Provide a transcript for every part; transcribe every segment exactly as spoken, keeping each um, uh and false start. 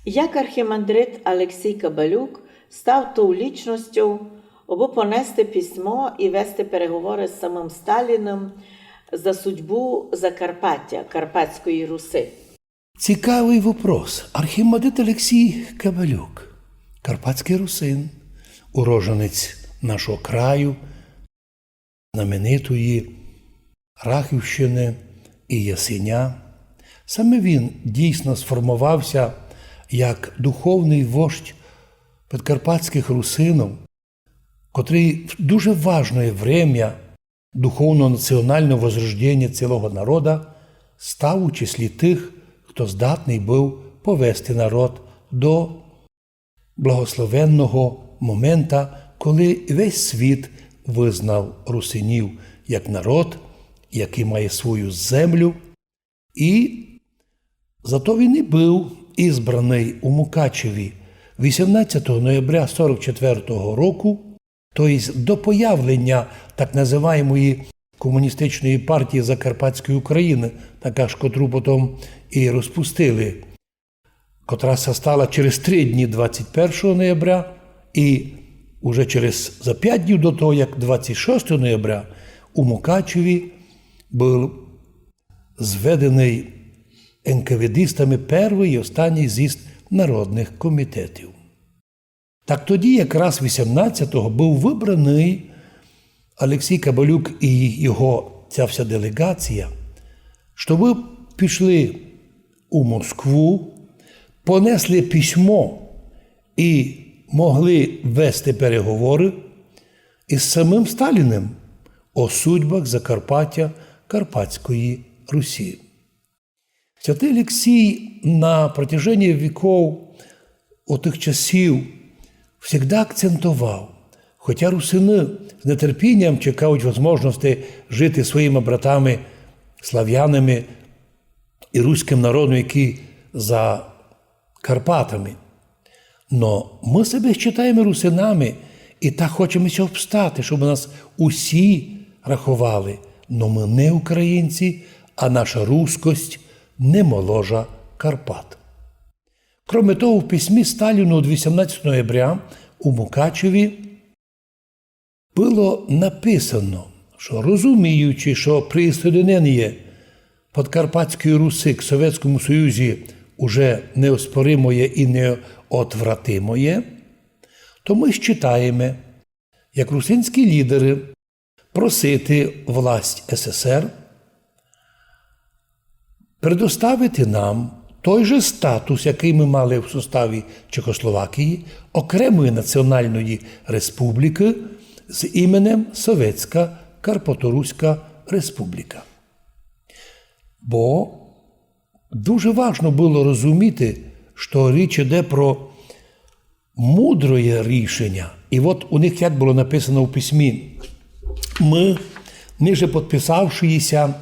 Як архімандрит Алексій Кабалюк став тов лічностьов, абы понести письмо і вести переговоры з самым Сталіным за судьбу Закарпаття, Карпатської Руси? Цікавый вопрос. Архімандрит Алексій Кабалюк, карпатськый русин, уроженець нашого краю, знаменитої Рахівщины і Ясеня. Саме він дійсно сформовався як духовный вождь подкарпатськых русинов, котрый в дуже важне время духовно-національного возрождення цілого народа став у числі тых, хто здатный быв повести народ до благословенного момента, коли весь світ визнав русинів як народ, якый має свою землю. І зато він і быв избраный у Мукачеві вісімнадцятого ноября сорок четвертого року, то єсть до появлення так называємої Комуністичної партії Закарпатської України, така ж, котру потом і розпустили, котра ся стала через три дні, двадцять першого ноября, і уже через, за пять днів до того, як двадцять шостого ноября у Мукачеві быв зведеный енкаведистами первый і останній з'їзд народных комітетів. Так тоді якраз вісімнадцятого быв выбраный Алексій Кабалюк і його ця вся делеґація, штобы пішли у Москву, понесли письмо і могли вести переговоры із самым Сталіным о судьбах Закарпаття, Карпатської Русі. Святый Алексій на протяжении віков, у тых часів, всегда акцентовав, хотя русины з нетерпінням чекають возможности жити своїми братами славянами і руськым народом, які за Карпатами. Но мы себе считаєме русинами і так хочеме ся обстати, штобы нас усі раховали. Но мы не українці, а наша рускость не моложе Карпат. Кроме того, в письмі Сталіну од вісімнадцятого ноября у Мукачеві было написано, што розуміючи, што присоєдиненіє Подкарпатської Руси к Совєтському Союзі уже неоспоримоє і неотвратимоє, то мы считаєме, як русинські лідеры, просити власть С С Р предоставити нам той же статус, якый мы мали в составі Чехословакії, окремої національної республікы з іменем Совєтська Карпаторуська Республіка. Бо дуже важно было розуміти, што річ іде про мудроє рішеня. І от у них як было написано в письмі: «Мы, ниже подписавшиеся,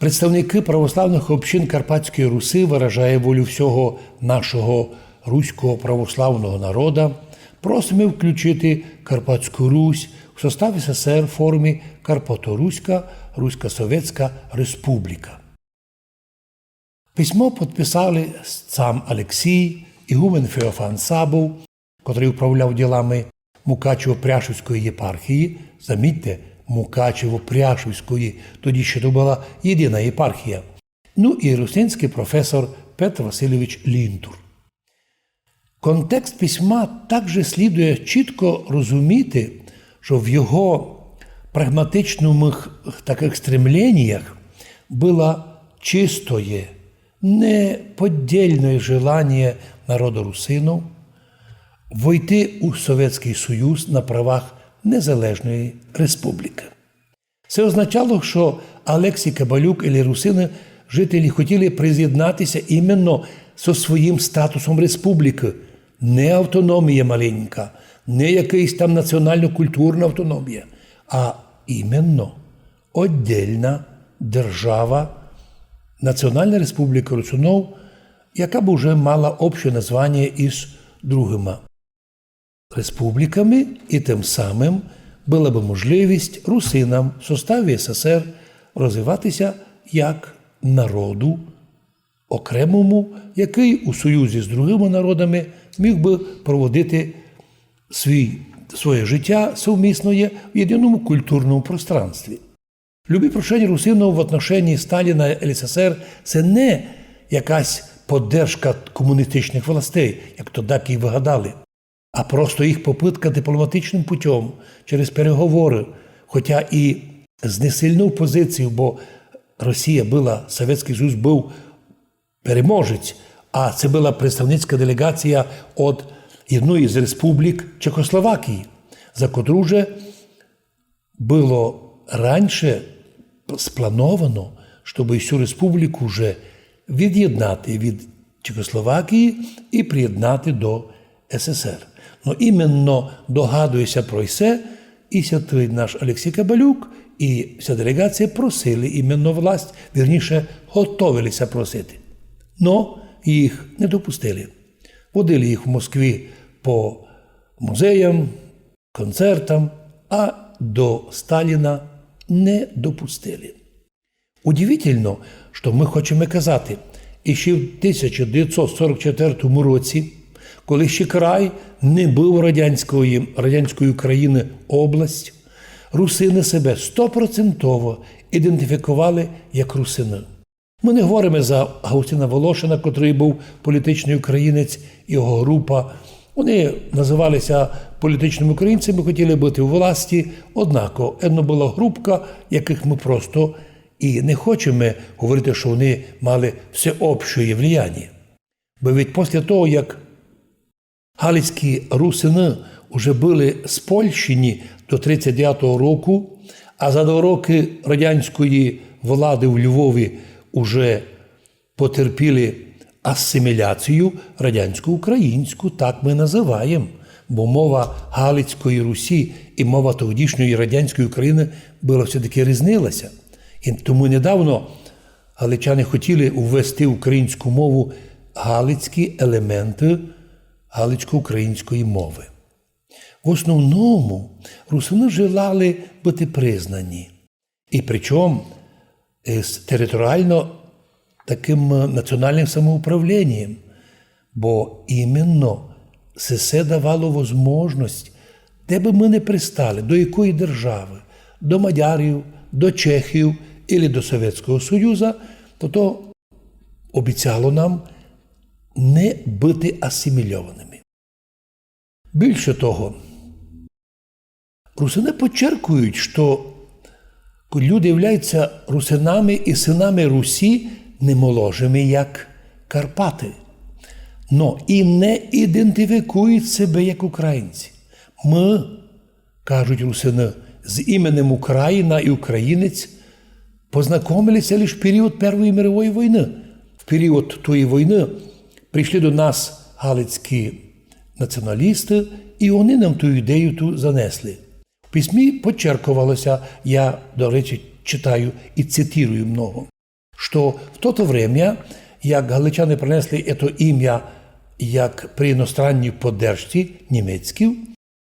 представникы православных общин Карпатської Руси, выражає волю всього нашого руського православного народа, просиме включити Карпатську Русь в состав С С Р в формі Карпаторуська Руська Совєтська Республіка». Письмо подписали сам Алексій, ігумен Феофан Сабов, котрый управляв ділами Мукачево-Пряшівської єпархії, замітьте, Мукачево-Пряшівської, тоді ще то была єдина єпархія, ну і русинськый професор Петр Васильович Лінтур. Контекст письма также слідує чітко розуміти, што в його прагматичных такых стремленіях было чистоє, неподдільноє желаніє народа русинов войти у Совєтськый Союз на правах незалежної республікы. Се означало, што Алексій Кабалюк или русины, жителі хотіли призєднати ся іменно зо своїм статусом республікы. Не автономія маленька, не якыйсь там націонално-культурна автономія, а іменно оддільна держава, Національна Республіка Русинов, яка бы уже мала общоє названіє із другыма республіками, і тым самым была бы можливість русинам в составі С С Р розвивати ся як народу, окремому, якый у союзі з другыма народами міг бы проводити свій, своє життя совмісноє в єдиному культурному пространстві. Любі прошеня русинов в отношенні Сталіна і Л С С Р — се не якась поддержка комуністичных властей, як то дакы й выгадали, а просто їх попытка дипломатичным путём через переговоры, хотя і з несильнов позиційов, бо Росія была, Совєтськый Союз быв переможець, а се была представницька делеґація од єдної з республік Чехословакії, за котру вже было раніше сплановано, щоб і сю республіку вже від'єднати від Чехословакії і приєднати до С С Р. Но іменно догадує ся про се, і сятый наш Алексій Кабалюк, і вся делеґація просили іменно власть, вірніше, готовили ся просити. Но їх не допустили. Водили їх в Москві по музеям, концертам, а до Сталіна не допустили. Удивительно, што мы хочеме казати, іщи в тисяча девятьсот сорок четвертому році, коли ще край не быв радянської, радянської України область, русины себе стопроцентово ідентифіковали як русины. Мы не говориме за Августина Волошина, котрый быв політичный українець, його група. Они называли ся політичными українцями, хотіли быти у власті, однако, едно была групка, якых мы просто і не хочеме говорити, што они мали всеобщоє влияніє. Бо ведь після того, як галицькі русины уже были спольщені до тридцять девятого року, а за два рокы радянської влады в Львові уже потерпіли асиміляцію радянсько-українську, так мы называєм, бо мова Галицької Русі і мова тодішньої радянської України была всьо-таки різнила ся. І тому недавно галичани хотіли ввести в українську мову галицькі елементы галицько-української мовы. В основному русины желали быти признані. І причому з територіално такым національным самоуправлінням, бо іменно се, се давало возможность, де бы мы не пристали, до якої державы, до мадярів, до чехів или до Совєтського Союза, то, то обіцяло нам не быти асимільоваными. Більше того, русины подчеркують, што коли люди являються русинами і сынами Русі, не молодшыми, як Карпаты, но і не ідентифікують себе як українці. Мы, кажуть русины, з іменем Україна і українець познакомили ся лиш в період Первої мирової войны. В період тої войны пришли до нас галицькі націоналісты, і они нам ту ідею ту занесли. В письмі подчерковало ся, я, до речі, читаю і цитірую много, што в тото время, як галичани принесли ето імя як при іностранній поддержці німецькій,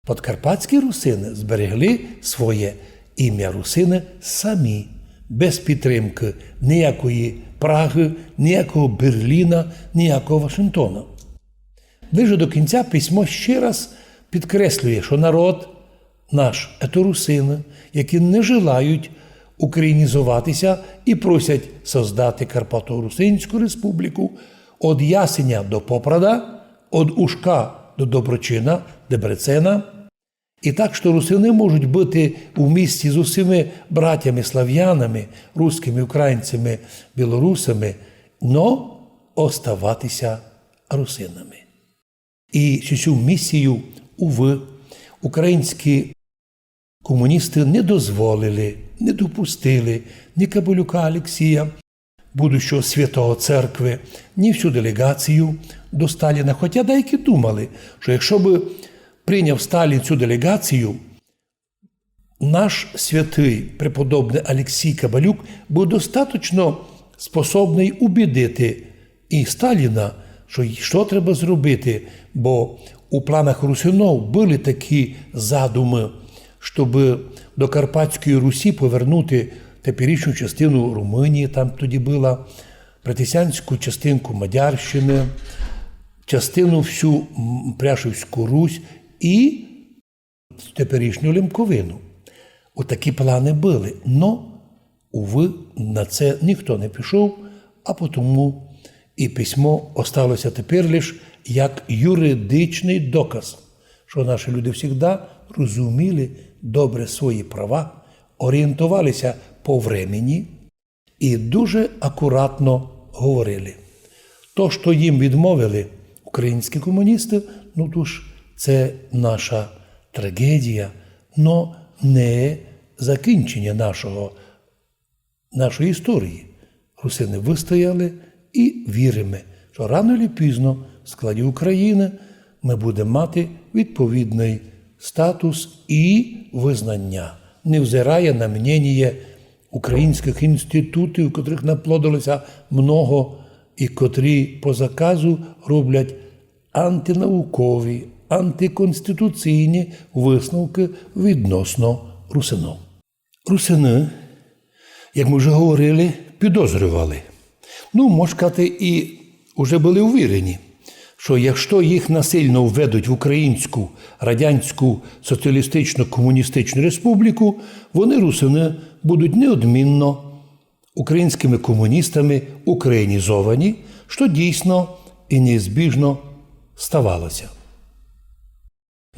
подкарпатські русины зберегли своє імя русины самі, без підтримкы ніякої Прагы, ніякого Берліна, ніякого Вашингтона. Ближе до кінця письмо ще раз підкреслює, што народ наш — ето русины, які не желають українізовати ся і просять создати Карпато-Русинську республіку од Ясеня до Попрада, од Ужка до Доброчина, Дебрецена. І так, што русины можуть быти вмісті з усіма братями славянами, русскыми, українцями, білорусами, но оставати ся русинами. І сю, сю місію, увы, українські комуністы не дозволили, не допустили ні Кабалюка Алексія, будущого святого церкви, ні всю делеґацію до Сталіна. Хотя даякі думали, што якщо бы прийняв Сталін сю делеґацію, наш святый преподобный Алексій Кабалюк быв достаточно способный убідити і Сталіна, што, што треба зробити, бо у планах русинов были такі задумы, щоб до Карпатської Русі повернути теперішню частину Румынії, там тоді была, Претисянську частинку Мадярщины, частину всю, м, Пряшівську Русь і теперішню Лемковину. Отакі планы были. Но, увы, на це ніхто не пішов, а потому і письмо осталося тепер лиш як юридичный доказ, што наші люди всегда розуміли добре свої права, орієнтовалися по времени і дуже акуратно говорили. То, што їм відмовили українські комуністы, ну, тож це наша трагедія, но не закінчення нашого, нашої історії. Русины выстояли і віриме, што рано чи пізно в складі Україны мы будеме мати відповідный статус і визнаня, невзирає на мненіє українськых інститутів, котрых наплодилося много і котрі по заказу роблять антинаукові, антиконституційні висновкы відносно русинов. Русины, як мы вже говорили, підозрювали. Ну, мож казати, і вже были увірені, што якщо їх насильно введуть в Українську Радянську Соціалістичну Комуністичну Республіку, вони, русины, будуть неодмінно українськыми комуністами українізовані, што дійсно і неізбіжно ставалося.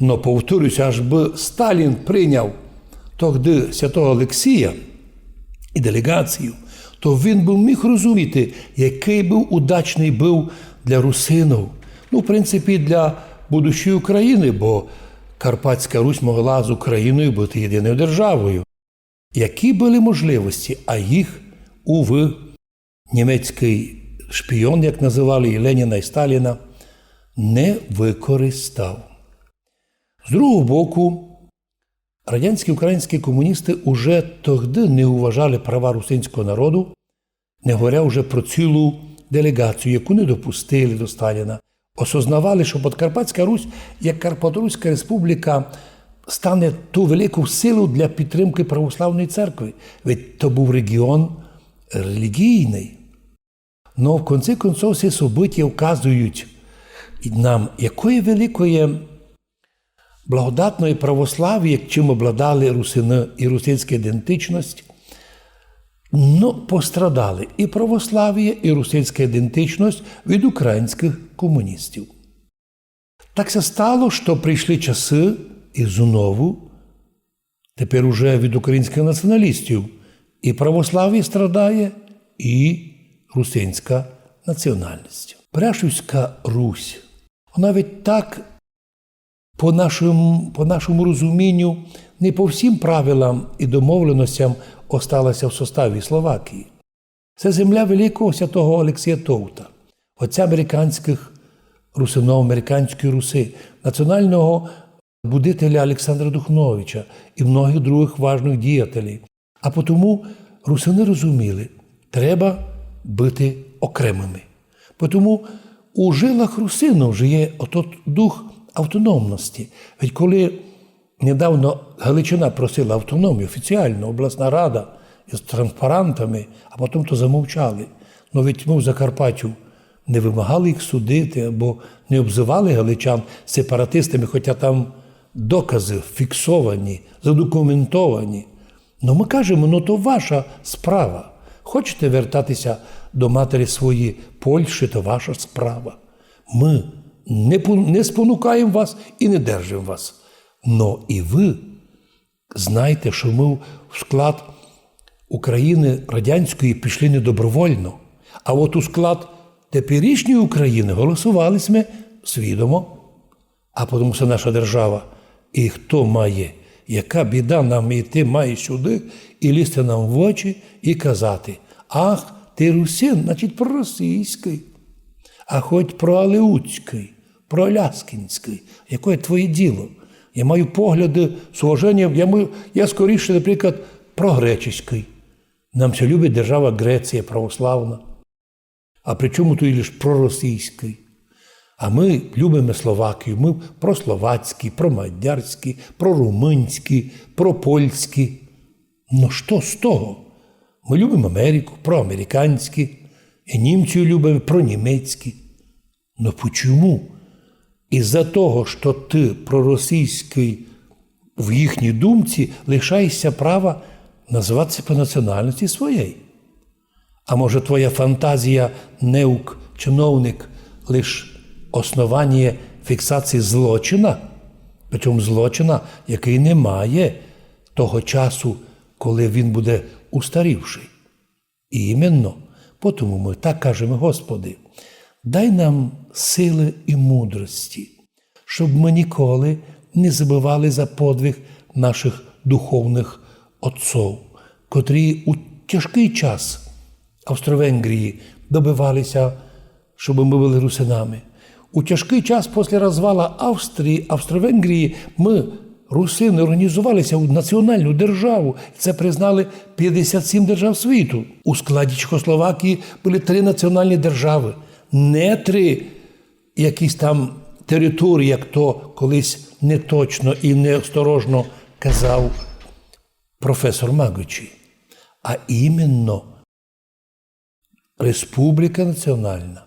Но, повторюся, аж бы Сталін прийняв тогды святого Олексія і делеґацію, то він бы міг розуміти, якый бы удачный быв для русинов. Ну, в принципі, для будущої Україны, бо Карпатська Русь могла з Україною быти єдиною державою. Які были можливості, а їх, увы, німецькый шпіон, як называли і Леніна, і Сталіна, не выкористав. З другого боку, радянські українські комуністы уже тогды не уважали права русинського народу, не говоря вже про цілу делеґацію, яку не допустили до Сталіна. Осознавали, што Подкарпатська Русь, як Карпаторуська Республіка, стане ту велику силу для підтримкы православної церкви, ведь то быв реґіон реліґійный. Но в конці концов всі события вказують нам, якоє великоє благодатноє православіє, чим обладали русины і русинська ідентичность, но пострадали і православіє, і русинська ідентичность від українськых комуністів. Так ся стало, што прийшли часы і знову, тепер уже від українськых націоналістів, і православіє страдає, і русинська націоналість. Пряшівська Русь, вона ведь так, по нашому, по нашому розуміню, не по всім правилам і домовленостям осталася в составі Словакії. Се земля великого святого Олексія Товта, отця американськых русинов, американської Руси, націоналного будителя Олександра Духновича і многых другых важных діятелей. А потому русины розуміли, треба быти окремыми. Потому у жилах русинов жиє отот дух автономности. Ведь коли недавно Галичина просила автономію офіціально, обласна рада з транспарантами, а потім то замовчали. Но ведь мы в Закарпаттю не вимагали їх судити або не обзывали галичан сепаратистами, хоча там доказы фіксовані, задокументовані. Но мы кажеме, но то ваша справа. Хочете вертатися до матері своєї Польщі, то ваша справа. Мы не пу-, не спонукаєме вас і не держиме вас. Но і вы знайте, што мы в склад Україны радянської пішли не добровольно, а от у склад теперішньої Україны голосовали сьме свідомо. А потому што наша держава, і хто має, яка біда, нам іти має сюды і лізти нам в очі і казати: «Ах, ты русин, значить, проросійськый, а хоть проалеутськый, проляскінськый. Якоє твоє діло?» Я маю погляды з уваженням, я, маю, я скоріше, наприклад, прогречеськый. Нам ся любить держава Греція православна. А при чому туй лиш проросійськый? А мы любиме Словакію, мы прословацькі, промадярські, прорумынські, пропольські. Но што з того? Мы любиме Америку, проамериканські. і німців любив, пронімецький. Но почому? Из-за того, што ты проросійськый в їхній думці, лишаєшся права называти ся по національности своєй. А може, твоя фантазія, неук чиновник, лиш основаніє фіксації злочина, причому злочина, якый не має того часу, коли він буде устарівшый. І іменно потому мы так кажеме: Господи, дай нам силы і мудрости, щоб мы ніколи не забывали за подвиг наших духовных отцов, котрі у тяжкый час Австро-Венгрії добивали ся, щоб мы были русинами. У тяжкый час після розвала Австрії, Австро-Венгрії, мы, русины, організовали ся у національну державу. Це признали пятдесят сім держав світу. У складі Чехословакії были три національні державы. Не три якісь там території, як то колись неточно і неосторожно казав професор Маґочі, а іменно Республіка національна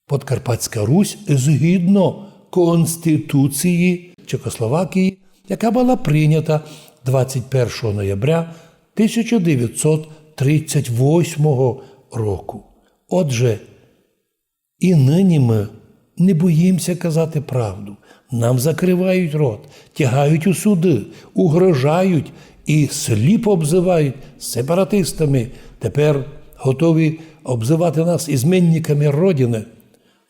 Подкарпатська Русь згідно Конституції Чехословакії, яка была прийнята двадцять першого ноября тисяча девятсот тридцять восьмого року. Отже, і нині мы не боїм ся казати правду. Нам закрывають рот, тягають у суды, угрожають і сліпо обзывають сепаратистами. Тепер готові обзывати нас изменниками Родины.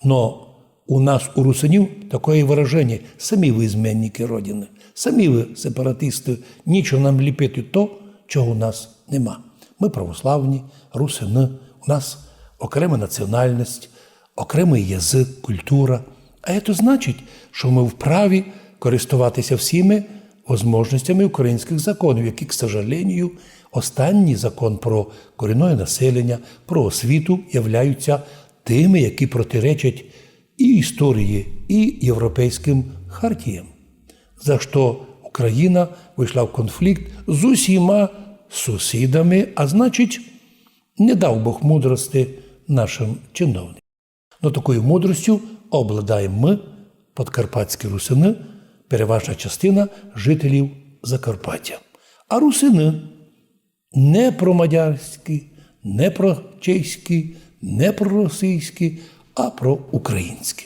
Но у нас, у русинів, такоє выраженіє: самі вы изменникы Родины, самі вы сепаратисты, нічого нам ліпити то, чого у нас нема. Мы православні, русины, у нас окрема національность, окремый язык, культура. А це значить, што мы вправі користовати ся всіма возможностями українськых законів, які, к сожалению, останній закон про корінне населення, про освіту являються тыми, які протиречать і історії, і європейськым хартіям. За што Україна вышла в конфлікт з усіма сусідами, а значить, не дав Бог мудрости нашым чиновникам. Но такою мудростю обладаєме мы, подкарпатські русины, переважна частина жителів Закарпаття. А русины не промадярські, не прочеські, не проросійські, а проукраїнські.